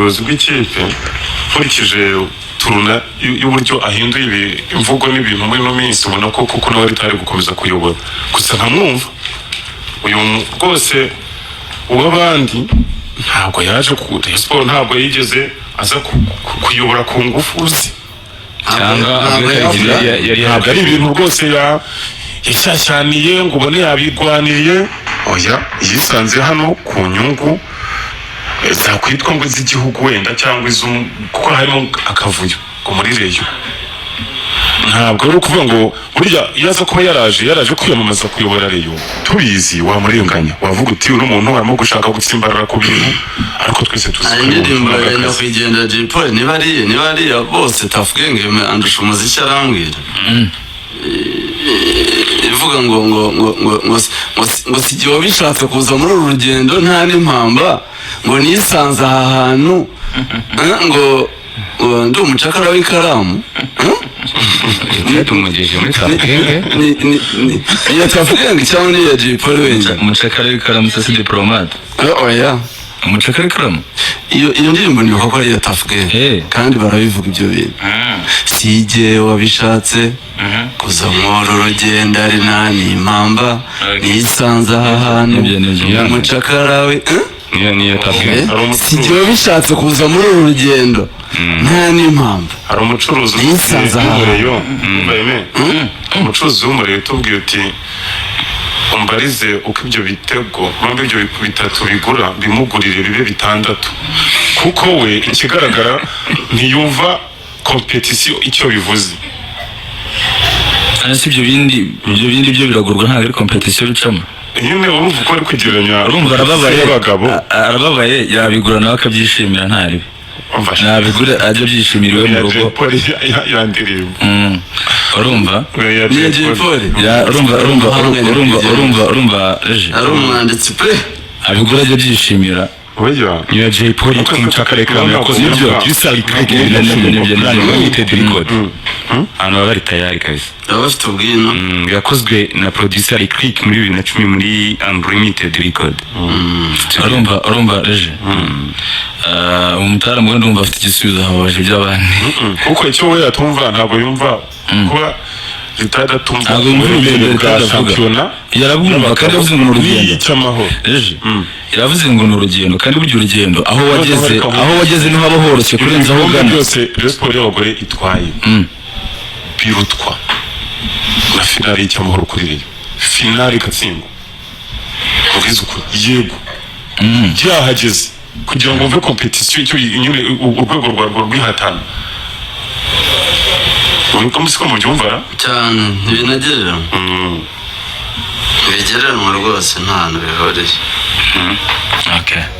Ubuyobozi bw'ikipe, nkurikije turuna y'uburyo ahinduye imvugo n'ibintu muri ino minsi, ubona ko kuko nawe ritari gukomeza kuyobora gusa nkamwumva. Uyu rwose uw'abandi ntabwo yaje ku Rayon Sport, ntabwo yigeze aza kuyobora ku ngufu ze. Cyangwa Ntabwo avuga ko yavuga. yari Ntabwo ari ibintu rwose yashyashyaniye ngo ubone yabirwaniriye. Oya, yisanze hano ku nyungu zakwitwa ngo iz'igihugu wenda cyangwa kuko harimo akavuyo ngo muri Rayon. Ntabwo ari ukuvuga ngo burya iyo aza kuba yaraje kwiyamamaza kuyobora Rayon tubizi, wamurenganya, wavuga uti uri umuntu arimo gushaka gutsimbarara ku bintu, ariko twese tuzi ko Hari ari umuntu indirimbo ukunda ya akazi. Nyakwigendera Jay Polly, niba ari iya bose, Tuff Gang andusha umuziki, arambwira, ivuga ngo si igihe wabishatse kuza muri uru rugendo nta n'impamba, ngo nisanze aha hantu, ngo ndi umucakara w'ikaramu, eh? Tumugejeje muri Tuff Gang. Ni iya Tuff Gang cyangwa ni iya Jay Polly wenyine? Umucakara w'ikaramu se si Diplomate? Oya. Umucakara w'ikaramu. Iyo ndirimbo nibuka ko ari iya Tuff Gang. Kandi barabivuga ibyo bintu: si igihe wabishatse kuza muri uru rugendo ari nta n'impamba, nisanze aha hantu, Nibyo, nibyo. umucakara we, eh? Niyo Tuff Gang. Eh? Hari umucuruzi. Si igihe wabishatse kuza muri uru rugendo nta n'impamba, Hari umucuruzi nisanze aha. w'umu Rayon, umva Aime, umucuruzi w'umu Rayon tubwiye uti umbarize uko ibyo bitego mpamvu ibyo bitatu bigura, bimugurire bibe bitandatu, kuko we ikigaragara ntiyumva compétition icyo bivuze. Cyane si ibyo bindi byo biragurwa, ntabwo ari compétition bicamo. Nyine urumva uko ari kugereranya Urumva arababaye. y'abagabo. Arababaye, yabigura nawe akabyishimira, ntaribi. Umva. Nabigura ajya abyishimira iwe mu Ya rugo. Jay Polly, ya ndirimbo. Urumva? Ya Ni iya Jay Jay Polly. Polly. Ya, urumva eje. Ari umwanditsi pe. Abigura ajya abyishimira. Oya. Niyo Jay Polly yitwa umucakara w'ikaramu yakoze Nibyo. producer Lick Nibyo, nibyo, nibyo. Limited Record, abantu baba bari tayari kabisa. Baba bafite ubwino. Yakozwe na producer Lick muri 2010 muri Unlimited Record. Urumva reje. Umutaramu we ndumva afite igisubizo, ababaje iby'abandi. Kuko icyo we yatumva, ntabwo yumva kuba ritari atumva Ntabwo yumva urugendo uburemere bwa Ritari avuga. shampiyona Yarabwumva kandi yavuze ngo ni urugendo. n'icy'amahoro. Eje yaravuze ngo ni urugendo, kandi burya urugendo aho wageze, Ariko aho wageze niho haba horoshye kurenza aho ibikombe ugana. byose Rayon Sport y'abagore itwaye birutwa na finale y'icyamahoro kuri Rayon, finale igatsindwa. Ubwiza ukuri, yego, byahageze kugira ngo wumve compétition icyo nyine urwego rwarwo rwihatana. Nuko siko mubyumva ra? Cyane, ntibinagereranywa, ntibigereranywa rwose, nta hantu bihuriye.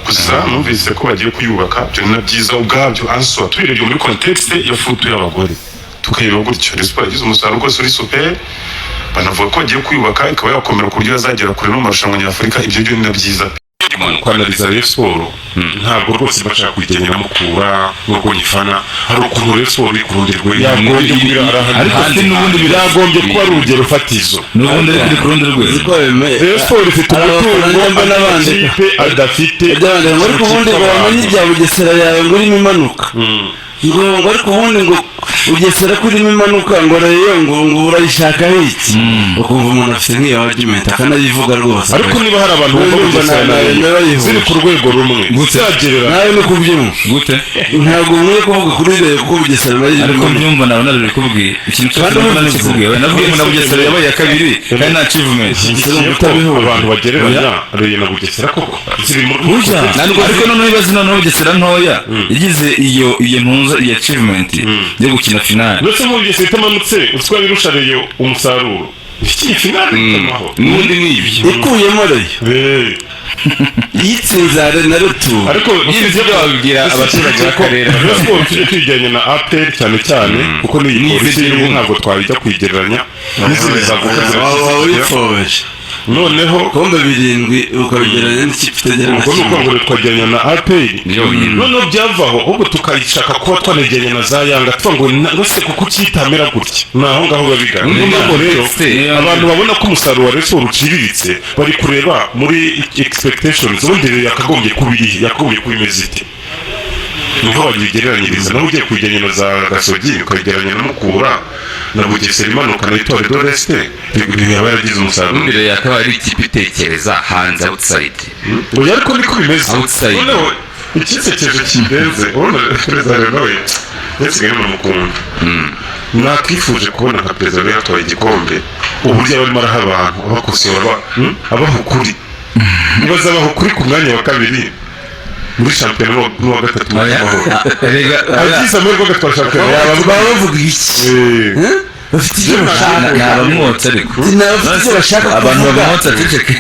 Gusa numvise ko bagiye kuyubaka, ibyo ni na byiza ubwabyo. Anso tubirebye muri contexte ya foot y'abagore, tukayireba gutyo, Rayon Sport yagize umusaruro rwose uri super. Banavuga ko bagiye kuyubaka ikaba yakomera ku buryo yazagera kure no mu marushanwa nyafurika. Ibyo byo ni na byiza. Kwanariza Rayon Sport, ntabwo rwose bashaka kuyigeranya na Mukura nubwo nyifana. Hari ukuntu Rayon Sport iri ku rundi rwego. Yagombye kuba Ariko se n'ubundi yagombye kuba ari urugero fatizo. N'ubundi ariko iri ku rundi rwego. Uzi ko bimeze? Rayon Sport ifite Hari abafana umutungo njya n'abandi amakipe adafite. Byabandi ngo ariko ubundi ngo bamenye ibya Bugesera yawe ngo urimo imanuka, ngo ariko ubundi ngo Bugesera ko urimo imanuka, ngo Rayon ngo urayishakaho iki? Ukumva umuntu afite nk'iyo argument akanayivuga rwose. Ariko niba hari abantu bumva Urumva Bugesera na Rayon narayihuje. ziri ku rwego rumwe zagerera Nawe ni kubyumva. Gute? Ntabwo nkwiye kuvuga kuri Rayon kuko Bugesera nayo iri Ariko imanuka. mbyumva nawe narabikubwiye ikintu cyose. Kandi Nabwo nabikubwiye, navuga ngo na Bugesera yabaye iya kabiri kandi nta achievement. Nshyigikiye ko abantu bagereranya Rayon na Bugesera koko ziri mu Burya. Ariko noneho ibibazo, noneho Bugesera ntoya yagize iyo ntuza, iyo achievement yo gukina finale. Ndetse mu Bugesera itamanutse utwa birusha Rayon umusaruro iki finale y'amahoro. N'ubundi ni ibyo. Ikuyemo Rayon, yitsinze na rutu. Ariko Ibyo babibwira abaturage b'akarere. Rayon Sport tujye tuyigereranya na APR cyane cyane kuko n'iyi Polisi y'ubu ntabwo twabijya kuyigereranya n'izindi zavuka. Waba wipfobeje. Noneho Ibikombe birindwi ukabigereranya n'ikipe itagera na ubwo ni kimwe. ukuvuga ngo twagereranya na APR Byonyine. noneho byavaho ahubwo tukayishaka kuba twanagereranya na za Yanga, tuvuga ngo ngo se kuko kitamera gutya, ni aho ngaho biba bigana. Niyo mpamvu rero abantu babona ko umusaruro wa Rayon Sport uciriritse bari kureba muri expectations ubundi rero yakagombye kuba irihe, yakagombye kuba imeze ite. Niho wabigereranyiriza. Naho ugiye kuyigereranya na za Gasogi, ukayigereranya na Mukura na Bugesera imanuka na Etoile de l'Est, yaba yaragize umusaruro. Ubundi rero yakaba ari ikipe itekereza hanze, outside. Oya, ariko niko bimeze. Outside. Noneho ikisekeje kirenze, urabona perezida rero nawe yasigaye mukunda. Nakifuje kubona nka perezida rero yatwaye igikombe, uburyo aba arimo araha abantu, abakosora, abaha ukuri. Nibaza abaha ukuri ku mwanya wa kabiri muri shampiyona n'uwa gatatu muri Amahoro, Erega agize amahirwe agatwara shampiyona. Baba bavuga iki? Eh. Eh? Bafite icyo bashaka. Ni abamwotsa ariko. Ni abafite icyo bashaka Abantu kuvuga. bamwotsa, ceceke.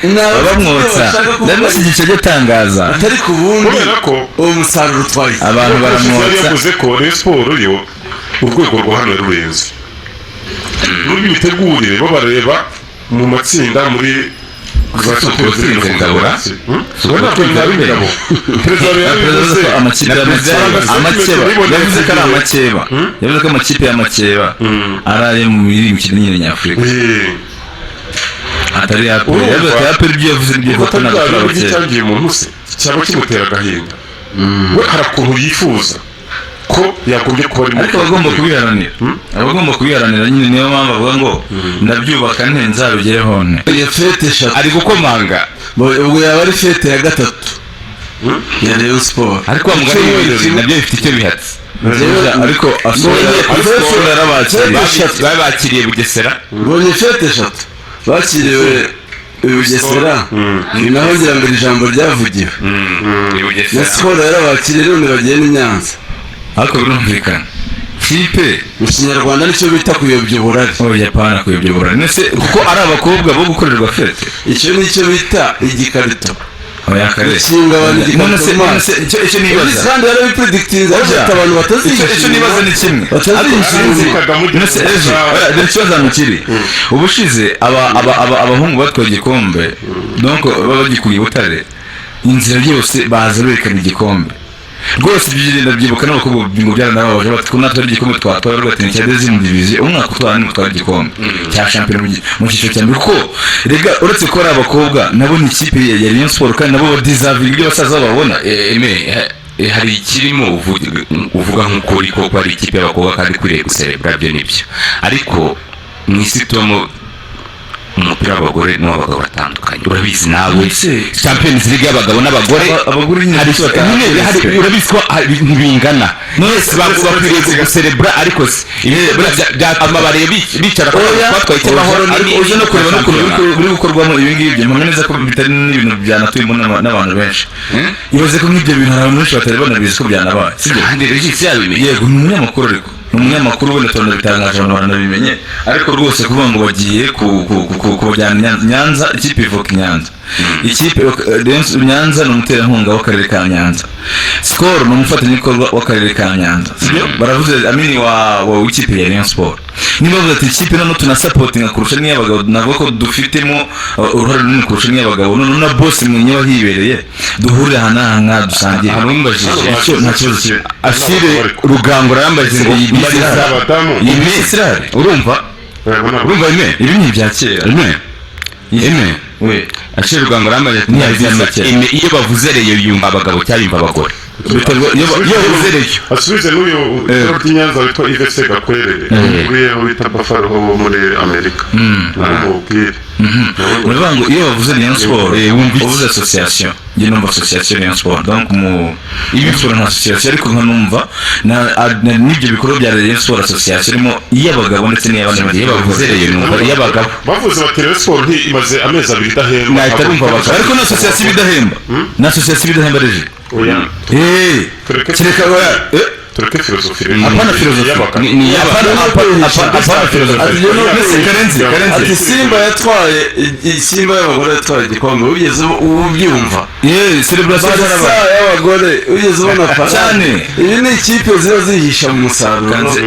Ni abafite icyo Babamwotsa bashaka kuvuga. ndamushyigikiye ajya atangaza. Atari ku bundi Kubera ko uwo musaruro utwaye iki? Abantu yari baramwotsa. yavuze ko Rayon Sport yo urwego rwa hano rurenze n'urw'imitegurire, bo bareba mu matsinda muri za Utsinze Ngabura. Ntabwo nari Ngabo, perezida Perezida yabivuze. yavuze ko amakipe Na perezida y'amakeba amakeba yabivuze. yavuze ko ari amakeba, yavuze ko amakipe y'amakeba ari ayo mu mikino nyine nyafurika, atari APR. Urumva? Yavuze ati APR ibyo yavuze nibyo Kuko kuko ntabwo atari turi bya abakeba. cyagiye umuntu se cyaba kimutera agahinda, we hari ukuntu yifuza ko yagombye kuba ari mu Ariko abagomba kubiharanira, abagomba kubiharanira nyine, niyo mpamvu avuga ngo ndabyubaka nte, nzabigereho nte. Iyo fête eshatu Ari gukomanga. Ubwo yaba ari fête ya gatatu ya Rayon Sport. Ariko wa mugani w'ibirori nabyo bifite icyo bihatse. Ariko asohora yarabakiriye. Eshatu. Babakiriye Bugesera. Mbonye fête eshatu bakiriwe i Bugesera, ni naho ngira ngo iri jambo ryavugiwe. I Na Bugesera. Skol yarabakiriye, none bagiye n'i Nyanza. Ariko birumvikana kipe Mu Kinyarwanda nicyo bita kuyobya uburari. Oya, pana kuyobya uburari. Nese kuko ari abakobwa bo gukorerwa fête? Icyo nicyo bita igikarito. Oya kare. Gukinga abantu igikarito None se mu none maso. se icyo nibaza Kandi yarabipredictinze, ariko Oya. ati abantu Icyo nibaza ni kimwe. batazishimira. Kagame. None se ejo, oya, dore ikibazo hano kiri: ubushize aba abahungu batwaye igikombe, donc baba bagikuye i Butare, inzira yose baza berekana igikombe rwose. Ibyo ndabyibuka, n'abakobwa ngo byaranababaje, bati ko natwe ari igikombe twatwara, rwose ni icya deuxième division, umwaka utwara nimutwara igikombe cya shampiyona mu cyiciro cya mbere. Kuko rega uretse ko ari abakobwa, nabo ni ikipe ya Rayon Sport, kandi nabo badeservinga ibyo basaza babona. Eme, hari ikirimo uvuga nk'uko uri koko ari ikipe y'abakobwa kandi ikwiriye guserebura, byo nibyo. Ariko mu isi tubamo, umupira w'abagore n'uw'abagabo uratandukanye, urabizi nawe. Champions League y'abagabo n'abagore Abagore nyine hari kuki bataha nyine hari respect? Urabizi ko ntibingana. Yes, bakwiriye guserebura, ariko se buriya byatuma bareba bicara ko twatwaye icy'amahoro. Ariko uje no kureba n'ukuntu biri gukorwamo ibi ngibyo, mpamya neza ko bitari n'ibintu byanatuyemo n'abantu benshi. Ibaze ko nk'ibyo bintu hari abantu benshi batari banabizi ko byanabaye, sibyo? Kandi Regis yabimenye. Yego, ni umunyamakuru, ariko ni umunyamakuru wenda turanabitangaje, abantu baranabimenye. Ariko rwose kuvuga ngo bagiye kubajyana i Nyanza, ikipe ivuka i Nyanza, ikipe Nyanza ni umuterankunga w'akarere ka Nyanza, Skol ni umufatanyabikorwa w'akarere ka Nyanza, sibyo? Baravuze amini wa w'ikipe ya Rayon Sport, niba bavuze ati ikipe noneho tunasupportinga kurusha n'iy'abagabo, navuga ko dufitemo uruhare runini kurusha n'iy'abagabo, noneho na boss mwenyewe ahibereye, duhurire aha n'aha ngaha dusangire. Hari umbajije. Icyo nta kibazo kibe. Asire Rugangura arambajije ngo Iyi bisi mbariza Abadamu. iyi bisi irahari. Urumva ime? Ibi ni ibya kera. Ime, ime. We. Asire Rugangura arambajije ati Ni ibya mbariza kera. ime, iyo bavuze Rayon yumva abagabo cyangwa yumva abagore? Biterwa iyo bavuze Rayon. Asubize n'uyu itara ry'Inyanza witwa Yves Gakwerere, uriya bita Buffalo wo muri Amerika, namubwire. Uravuga ngo iyo bavuze Rayon Sport Wumva iki? uvuze association, njye numva association Rayon Sport. Donc mu Rayon Sport nta association, ariko nkanumva n'ibyo bikorwa bya Rayon Sport Association irimo iy'abagabo ndetse n'iy'abandi. Iyo bavuze Rayon numva iy'abagabo. Bavuze bati Rayon Sport ntimaze amezi 2 idahemba. Nahita numva abagabo. Ariko na association ibidahemba, na association ibidahemba reje. Oya. Eh, kereka oya, Tureke philosophie. Apana philosophie. Y'abagabo. Ni iy'abagabo. Apana philosophie. Ati, Mbese Karenzi, Karenzi. Ati Simba yatwaye Simba y'abagore yatwaye igikombe, wigeze ubyumva? Celebration Barca zarabaye. y'abagore, wigeze ubona parade? Cyane. Ibi ni ikipe ziba zihisha mu musaruro. Kanzi,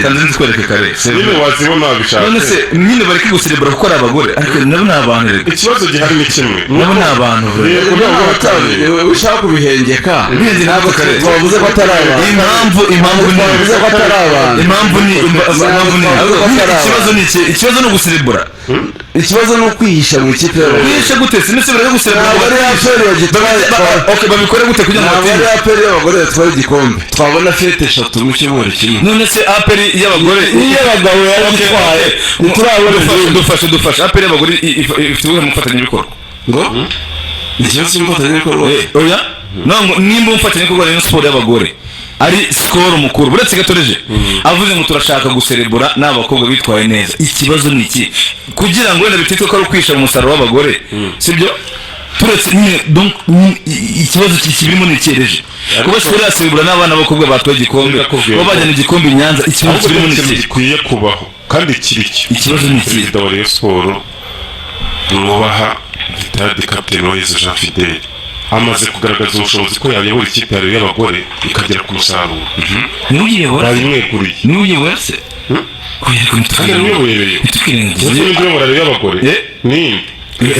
kanzi, nzikwereke kare. Nyine wazibona wabishaka. None se nyine bareke guserebura kuko ari abagore, ariko nabo ni abantu reka. Ikibazo gihari ni kimwe. Nabo ni abantu bro. Yego, ntabwo batari. Ushaka kubihengeka. Ibihengeka. Ntabwo Kare. twavuze ko atari abantu. Impamvu ni Twavuze ko atari abantu. Impamvu ni Twavuze ko atari abantu. ikibazo ni iki? Ikibazo ni uguserebura. Ikibazo ni ukwihisha mu ikipe y'abagore. Kwihisha gute? Sinese bari guserebura? Ntabwo ari APR yagitwaye. Okay, babikore gute kugira ngo Ntabwo ari batinde? APR y'abagore yatwaye igikombe, twabona fête eshatu mu cyumweru kimwe. None se APR y'abagore Iy'abagabo yaragitwaye, ntiturabona Dufashe, izindi. dufashe, dufashe. APR y'abagore ifite ubuhe mufatanyabikorwa? Ngo ni ikibazo cy'umufatanyabikorwa? Oya, no ngo nimba umufatanyabikorwa wa Rayon Sport y'abagore ari Skol mukuru, buretse gatoreje avuze ngo turashaka guserebura n'abakobwa bitwaye neza, ikibazo ni iki? Kugira ngo wenda bititwe ko ari ukwisha mu musaruro w'abagore, sibyo? Turetse nyine, donc ikibazo kirimo ni icyereje kuba Skol yaserebura n'abana b'abakobwa batwaye igikombe, Ndakubwira. kuba bajyana igikombe i Nyanza, ikibazo Ahubwo kirimo ni ikintu iki? gikwiye kubaho kandi kiri cyo. Ikibazo ni iki? Perezida wa Rayon Sport mwubaha, retired Captain Uwayezu Jean Fidele, amaze kugaragaza ubushobozi ko yayobora ikipe ya Rayon y'abagore ikagera ku musaruro. Niwe uyiyobora? Bayimweguriye. Niwe uyobora se? Oya, ariko Kandi niwe uyoboye. ntitwirengagize. Ese ninde uyobora Rayon y'abagore? Ninde?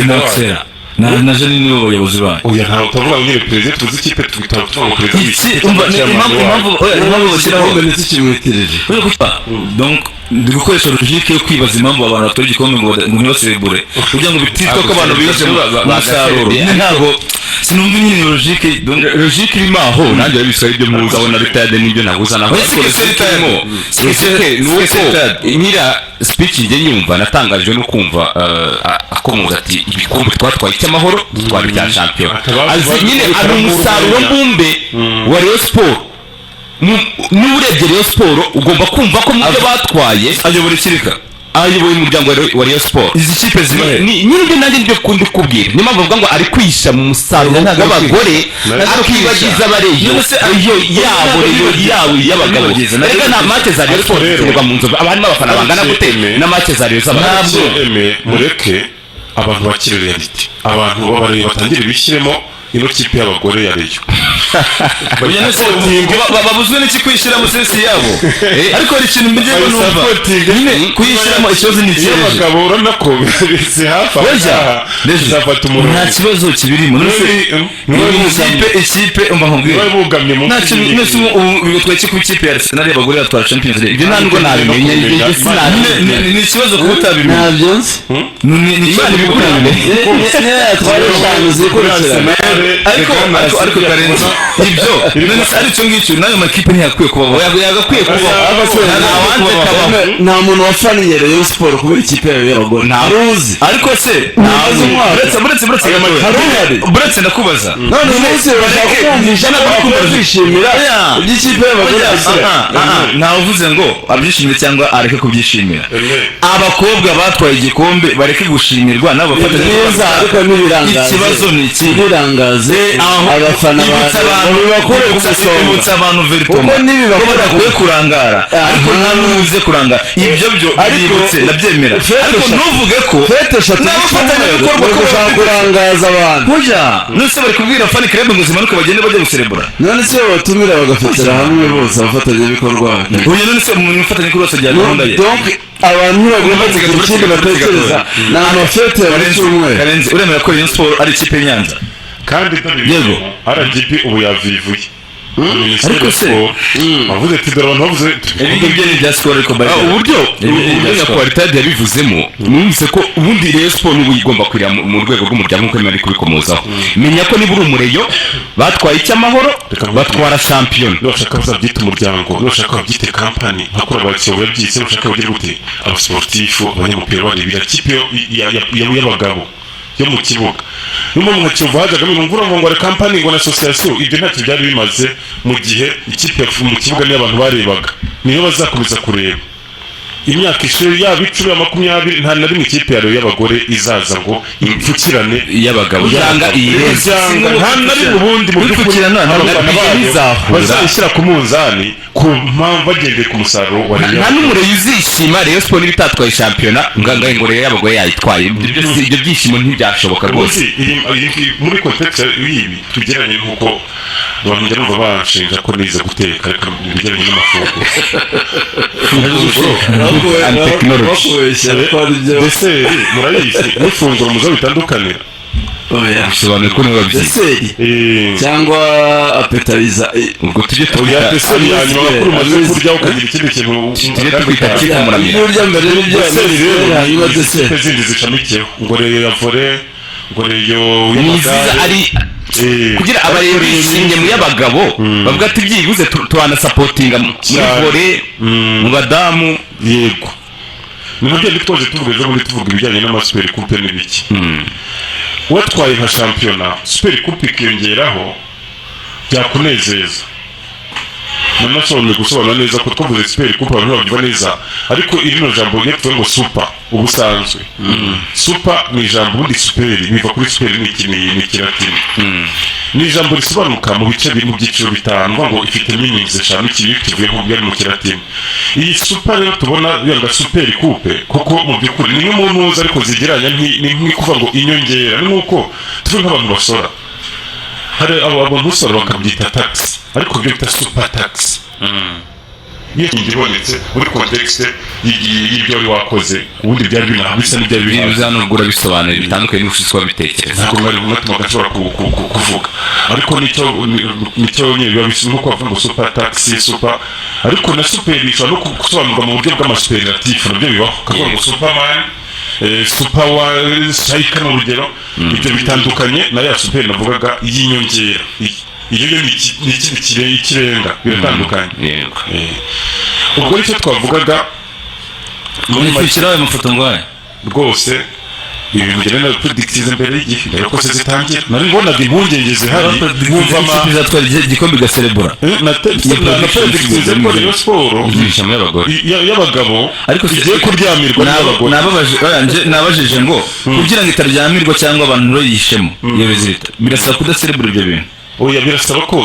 Natsera na Janine nibo bayobozi bayo. Oya, ntawe utavuga ngo nyine perezida, tuzi ikipe, tuhita tuvuga ngo perezida Iki w'ikipe umva, cyangwa impamvu chairman impamvu wayo. oya, impamvu bashyiraho Igikombe ntikimwitirire. Oya, donc ndi gukoresha logique yo kwibaza impamvu abantu batwara igikombe ngo ntibaserebure, kugira ngo bititwa ko abantu bize mu musaruro. Nyine ntabwo sinumva nyine iyo logique, donc Logique irimo aho nanjye bisa ibyo muzi ukabona retired n'ibyo nahuza naho. Oya, Ariko si logique retired. irimo, logique ni Si uko retired. nyira speech njye nyumva natangajwe no kumva akomoza ati ibikombe twatwaye icy'amahoro, dutwara ibya shampiyona. Azi nyine ari umusaruro mbumbe wa Rayon Sport. Niba urebye Rayon Sport ugomba kumva ko mu byo batwaye Ayobora ikirika. Ayoboye umuryango wa Rayon Sport. Izi kipe ziba he? Nyine ibyo nanjye nibyo kundi kubwira, niyo mpamvu bavuga ngo ari kwisha mu musaruro Oya, ntabwo ari w'abagore, Ntabwo ari akibagiza kwisha. abareyo None se reyo yabo, reyo yabo y'abagabo. Ntabwo ntabwo Erega nta match za Rayon Sport Rero- zikinirwa mu nzovu, aba harimo abafana bangana gute na match za Rayon z'abagabo? Ntabwo. Eme, mureke abantu bakire reality, abantu b'abareyo batangire bishyiremo ino kipe y'abagore ya Rayon. Oya, none se babuzwe n'iki kwishyiramo sense yabo? Ariko hari ikintu mbigiye numva Bayisupportinge. nyine kuyishyiramo, ikibazo ni Iyo icyereje. abagabo urabona ko si hafi aho Oya, ngaha, Reje, bizafata umurongo. nta kibazo kibirimo. None se Niba ikipe umva nkubwire, niba bugamye munsi ntacyo y'igiti. nese ubu bitwaye iki kuba ikipe ya Arsenal y'abagore yatwara Champions League? Ibyo nta nubwo nabimenye, ibyo sinabimenya. Ni ikibazo kuba utabimenya. Ntabyo nzi. Ni ikibazo kuba utabimenya. Niyo yatwara eshanu zikurikirana. Ariko Karenzi, ibyo none se ari icyo ngicyo, n'ayo makipe ntiyakwiye kubaho. Yagakwiye kubaho. Ntawanze kabaho. Nta muntu wafaniye Rayon Sport kubera ikipe yayo y'abagore uzi. Ariko se Ntazi umwaka. buretse gatoya. Hari uhari? Buretse ndakubaza. None uyu munsi barashaka kumvisha ko bakwiye kwishimira Oya. iby'ikipe y'abagore Oya, gusa. aha, aha, ntawe uvuze ngo abyishimire cyangwa areke kubyishimira. Abakobwa batwaye igikombe bareke gushimirwa n'abafatanyabikorwa. Byiza, ariko ntibirangaze. Ikibazo ni iki? Ntibirangaze abafana Ibutsa abantu bibakure ku isonga. Ibutsa abantu veritoma Kuko nibibakura ko badakwiye kurangara, ariko nta n'ubuze kurangara, ibyo byo Ariko- bibutse ndabyemera. Fête Ariko eshatu. ntuvuge ko Fête eshatu mu cyumweru n'abafatanyabikorwa bari ko gushaka kurangaza abantu. Burya none bari kubwira fan club ngo zimanuke bagende bajye guserebura? None se babatumira bagafatira hamwe bose abafatanyabikorwa? Uyu none se umuntu umufatanyabikorwa wese ajyana gahunda ye? Donc abantu ntibagomba kugira ikindi batekereza, ni amafête ya buri cyumweru. Karenzi, uremera ko Rayon Sport ari ikipe y'Inyanza? Kandi dore Yego. RGB ubu yavivuye. Minisiteri Ariko ya se- siporo bavuze ati dore abantu bavuze. Ibi ngibyo ni ibya Skol, ariko bari Uburyo Ibi ni ibya uburyo Skol. nyakubahwa Ritadi yabivuzemo, numvise ko ubundi Rayon Sport n'ubu igomba kurira mu rwego rw'umuryango nk'uko ari kubikomozaho. Menya ko niba uri umureyo batwaye icy'amahoro, Reka batwara shampiyona. Nubashaka bazabyita umuryango, nubashaka babyite company nka kuriya ba Kiyovu yabyise, nubashaka bagire gute, abasportifu, abanyamupira barebera ikipe y'abagabo yo mu kibuga. Niyo mpamvu nka Kiyovu hajagamo ibintu ngo ngo ari company, ngo na association, ibyo ntacyo byari bimaze mu gihe ikipe mu kibuga niyo abantu barebaga, niyo bazakomeza kureba imyaka ishize, yaba 10 ya 20, nta na rimwe ikipe ya Rayon y'abagore izaza ngo ipfukirane iy'abagabo cyangwa iyirenze. Imiryango nta na rimwe ubundi mu by'ukuri Gupfukirana, nta abafana na bayo bizahura. bazayishyira ku munzani ku mpamvu bagendeye ku musaruro wa Rayon. Nta n'umureyo uzishima Rayon Sport niba itatwaye shampiyona ngo Rayon y'abagore yayitwaye. Ibyo byishimo ntibyashoboka rwose. Ubundi muri context y'ibi tugereranye n'uko abantu njya numva banshinja ko nize guteka, ariko ibigereranye n'amafunguro And technology. Bakubeshya ko ari byo. Dessert murayizi n'ifunguro muzo bitandukanira. Oya. Bisobanuye ko niwe wabyize. Dessert cyangwa appetizer. Ubwo tujye Oya, tuwita dessert ya nyuma bakuru umaze kurya ukagira ikindi kintu. Tujye tuwita kikamuramira. Ibyo urya mbere n'ibyo Dessert rero hanyuma ni dessert. ikipe zindi zishamikiyeho, ngo reyo ya volley, ngo reyo Ni nziza ari kugira abareba bishimye mu y'abagabo, bavuga ati byibuze turanasapotinga muri Cyane. volley, mu badamu. Yego, ni nabyo ndi twaje tuvuga ejo bundi, tuvuga ibijyanye n'ama super coupe n'ibiki. Watwaye nka shampiyona, super coupe ikiyongeraho, byakunezeza. Nanasobanuye gusobanura neza ko twavuze super coupe abantu babyumva neza, ariko irino jambo iyo tuvuga ngo super, ubusanzwe super ni ijambo ubundi super biva kuri super, ni iki? Ni ikilatini, ni ijambo risobanuka mu bice biri mu byiciro bitanu, uvuga ngo ifite meanings eshanu. Iki iyo tuvuye nko byari mu kilatini. Iyi super rero tubona yanga super coupe, kuko mu by'ukuri ni imwe mu ntuza ariko zigereranya ni nk'ikuvuga ngo inyongera, ni nk'uko tuvuge nk'abantu basora, hari abo abantu usora bakabyita tax, ariko ibyo bita super tax iyo ingingo ibonetse muri contexte y'ibyo wari wakoze, ubundi byari binaha bisa n'ibyari bihaze. Biza nubwo urabisobanuye bitandukanye n'ubushize wabitekereza. Ntabwo mwari mwatumaga nshobora kuvuga, ariko nicyo nyine biba bisa nkuko bavuga ngo super tax, super, ariko na super bishobora no gusobanurwa mu buryo bw'ama superlatif, nabyo bibaho, kavuga ngo superman, super wa striker ni urugero. Ibyo bitandukanye na ya super navugaga y'inyongera. Iyo yo ni ikindi ikirenga, biratandukanye. Yego. Ubwo nicyo twavugaga muri make. Shyiraho ayo mafoto ngwaye. Rwose ibintu ngenda predictize mbere y'igihe, mbere ko se zitangira nari mbonaga impungenge zihari, nkumva ama Ikipe izatwara igikombe igaserebura. Na predictize ko Rayon Sport Ibyishimo y'abagore. y'abagabo Ariko igiye kuryamirwa n'abagore. Nababaje, oya, nje nabajije ngo kugira ngo itaryammirwa cyangwa abantu ntibayihishemo iyo résultat, birasaba kudaserebura ibyo bintu. Oya, birasaba ko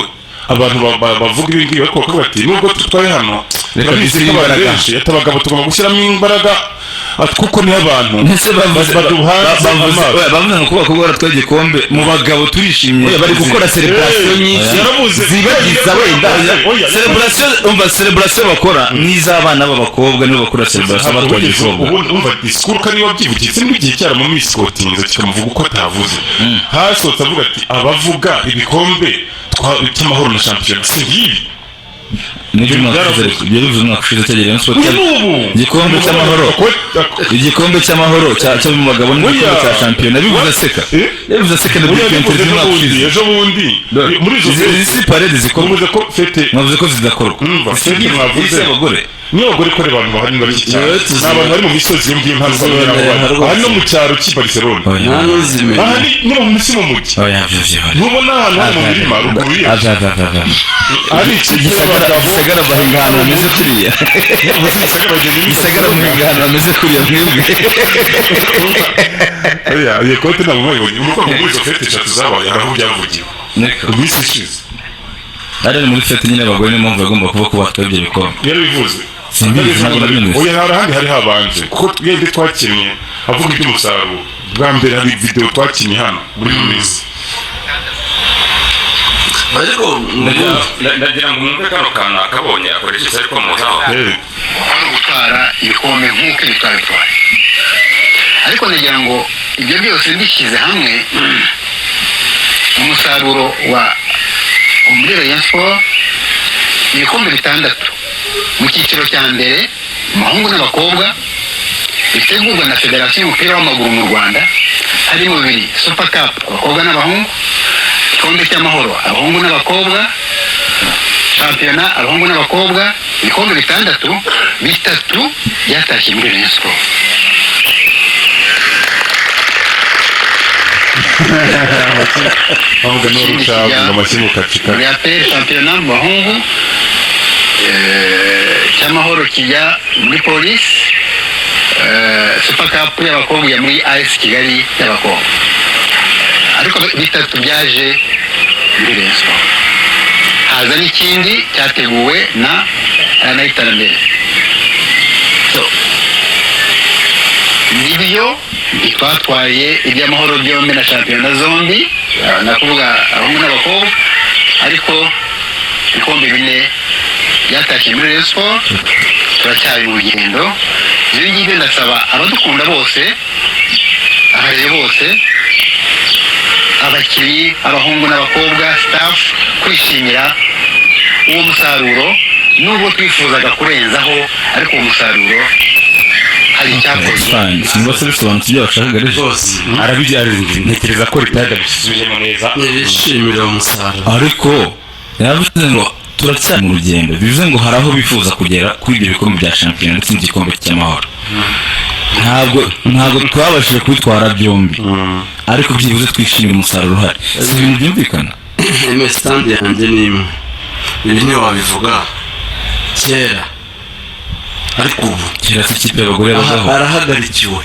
abantu bavuga ibi ngibi, ariko bakavuga ati nubwo tutwaye hano, Reka turabizi dushyire ko abantu imbaraga. benshi, ati abagabo tugomba gushyiramo imbaraga, ati kuko niho abantu Ese bavuze baduhanze bavuze amaso. Oya, bavuze ngo kuba abakobwa baratwaye igikombe, mu bagabo turishimye. Oya, bari gukora celebration Eh, nyinshi yaravuze. zibagiza wenda. Oya, Celebration, umva, celebration bakora ni iz'abana b'abakobwa, nibo bakora celebration batwaye igikombe. Ubundi umva discours ko niba byivugitse n'igihe cyaramumisikotinze kikamuvuga uko atavuze, hasohotse avuga ati abavuga ibikombe cy'amahoro na shampiyona si ngibi. Nibyo, umwaka ushize, ariko ibyo bivuze umwaka ushize cyagiye Rayon Sports Uyu ni ubu. Igikombe cy'amahoro, igikombe cy'amahoro cyo mu bagabo n'igikombe Oya. cya shampiyona, bivuze aseka. Eh? Yabivuze aseka na Oya, byo yabivuze interview umwaka ejo bundi, ushize. ejo bundi muri izo Izi fête si parade zikorwa. muvuze ko fête Mwavuze ko zidakorwa. Umva, fête mwavuze. Izi abagore. Niyo abagore ko ari abantu bahari ni bake cyane. Yewe, Ni abantu bari mu misozi iyo ngiyo, ntabwo tuzibonera bari rwose. aha no mu cyaro cy'i Barcelona. Oya. Nta n'uzimenya. Aha ni mu misi mu mujyi. Oya, byo byo. Ntubona ahantu hari mu mirima ruguru ye Ava, ava, ava, ava. hari ikipe Gisagara y'abagabo. Gisagara bahinga ahantu hameze kuriya. Ubu si Gisagara bagenda. Gisagara muhinga ahantu hameze kuriya mwebwe. Oya, iyo kote ntabwo mwayibonye. Ni ukuvuga ngo muri izo fête eshatu zabaye hari aho byavugiwe Niko. mu minsi ishize. Ari muri fête nyine abagore, niyo mpamvu bagomba kuba ko batwaye ibyo bikombe. Yarabivuze. Simbizi, ntabwo nabyumvise. Oya, hari ahandi hari habanje, kuko twebwe twakinnye avuga iby'umusaruro bwa mbere, hari video twakinnye hano muri ino minsi. Ariko Ndagira ngo mwumve kano kantu akabonye akoresheje, ariko muzaho. Ari ugutwara ibikombe nk'uko ibi twabitwaye, ariko ndagira ngo ibyo byose bishyize hamwe, umusaruro wa muri Rayon Sport, ibikombe bitandatu mu cyiciro cya mbere mu bahungu n'abakobwa bitegurwa na federasiyo y'umupira w'amaguru mu Rwanda, harimo bibiri Super Cup abakobwa n'abahungu, igikombe cy'amahoro abahungu n'abakobwa, shampiyona abahungu n'abakobwa, ibikombe bitandatu, bitatu byatashye muri Rayon Sport. Bavuga n'urucagu ngo amashyi mukacika. Muri APR, shampiyona mu bahungu, cy'amahoro kijya muri Polisi, Super Cup y'abakobwa ijya muri AS Kigali y'abakobwa, ariko bitatu byaje muri Rayon Sport, haza n'ikindi cyateguwe na Iterambere. So, nibyo, ntitwatwaye iby'amahoro byombi na shampiyona zombi, nakuvuga abahungu n'abakobwa, ariko ibikombe bine byatashye muri Rayon Sport. Turacyari mu rugendo. Ibyo ngibyo ndasaba abadukunda bose, abareye bose. Abakinnyi, abahungu n'abakobwa, staff, kwishimira uwo musaruro, nubwo twifuzaga kurenzaho, ariko uwo musaruro hari icyakozwe. Fine, simba se bisobanutse ibyo bashakaga rero? Rwose. Arabibyara, ntekereza ko retired abisubijemo neza. Ntibishimira umusaruro. Ariko yavuze ngo turacyari mu rugendo, bivuze ngo hari aho bifuza kugera kuri ibyo bikombe bya shampiyona ndetse n'igikombe cy'amahoro. Ntabwo twabashije kubitwara byombi, ariko byibuze twishimira umusaruro uhari. Si ibintu byumvikana? Stand yanjye ni imwe. Ibi ntiwabivuga kera, ariko ubu Kera se ikipe y'abagore yabagaho? Arahagarikiwe.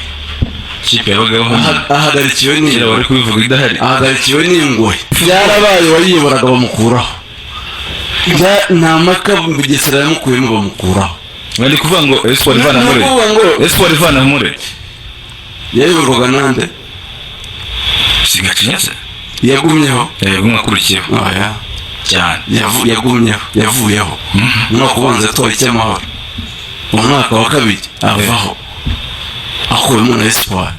Ikipe yabagaho? Ahagarikiwe Kera n'ingwe. bari kubivuga idahari. Ahagarikiwe n'ingwe. Byarabaye, wayiyoboraga bamukuraho. Nta mpaka, Bugesera yamukuyemo, bamukuraho. Bari kuvuga ngo Espoir ivana Ni muri ukuvuga ngo Espoir ivana muri yayoborwaga nande? Sigacinya se? Yagumyeho? Yego, umwaka ukurikiyeho. Oya. Cyane. Yagumyeho, yavuyeho umwaka ubanza yatwaye icy'amahoro, umwaka wa kabiri avaho akuwemo na Espoir,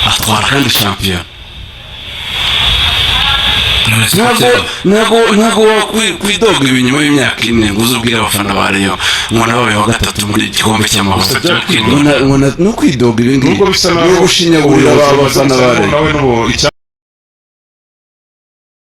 atwara kandi shampiyona. None se Ntabwo wakwidoga ibi nyuma y'imyaka 4 ngo uze ubwire abafana ba Rayon ngo nabaye wa gatatu muri igikombe cy'amahoro. Gusa byakwidoga. Ngo ni ukwidoga ibi ngibi, Nubwo bisa ni naho ugushinyagurira ubuyobozi abafana busa ba Rayon. nawe n'ubu icya